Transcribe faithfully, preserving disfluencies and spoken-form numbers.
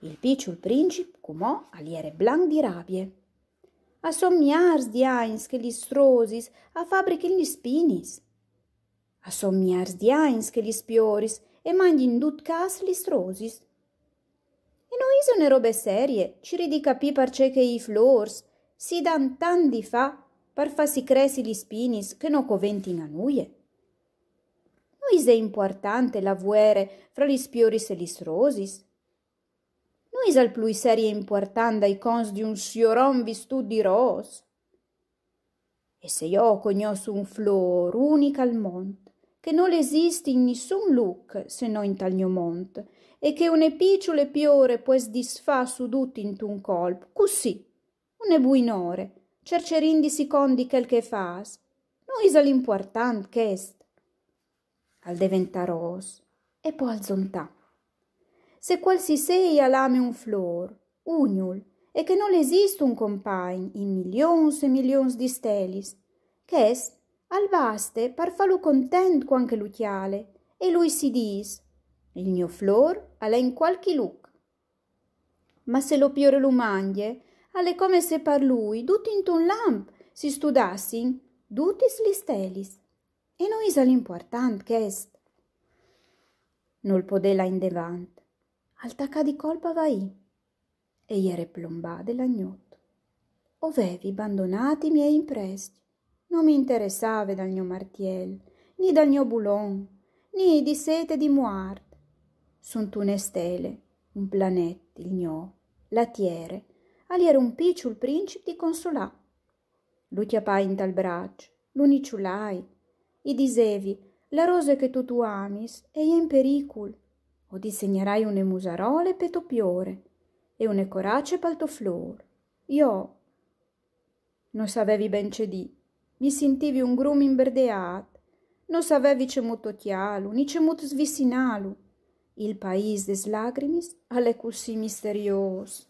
Il piçul princip cumò al jere blanc di rabie. A son miârs di agns che lis rosis a fabrichin lis spinis. A son miârs di agns che lis pioris e mangjin dut câs lis rosis. E no ise une robe serie cirî di capî parcè che i flôrs si dan tant di fâ par fâsi cressi lis spinis che no coventin a nuie? No ise impuartante la vuere fra lis pioris e lis rosis? No isal plui serie e impuartant dai conts di un sioron vistût di ros? E se jo o cognòs un flôr unic al mont, che nol esist in nissun luc se no intal gno mont, e che une piçule piore pues disfâ su dut intun colp, cussì, une buinore, cercerint di si cont di chel che e fâs, no isal impuartant chest? Al deventà ros e po al zontà: Se cualsisei al ame un flôr, ugnul, e che nol esist un compagn in milions e milions di stelis, chest al baste par fâlu content cuant che lu cjale e lui si dîs: Il gno flôr al è in cualchi luc. Ma se la piore lu mangje, al è come se par lui, dut intun lamp, si studassin dutis lis stelis. E no isal impuartant chest? Nol podè lâ indevant. Al tacà di colp a vaî. E jere plombade la gnot. O vevi bandonât i miei imprescj. No mi interessave dal gno martiel, ni dal gno bulon, ni di sêt e di muart. Suntune stele, un planet, il gno, la tiere, al jere un piçul princip di consolâ. Lu cjapai intal braç, lu niciulai, i disevi: La rose che tu tu amis e je in pericul. O disegnarai une musarole pe tô piore e une corace pal to flôr. Jo no savevi ben ce dî, mi sintivi un grum imberdeât, no savevi cemût tocjâlu ni cemût svicinâlu. Il paîs des lagrimis al è cussì misteriôs.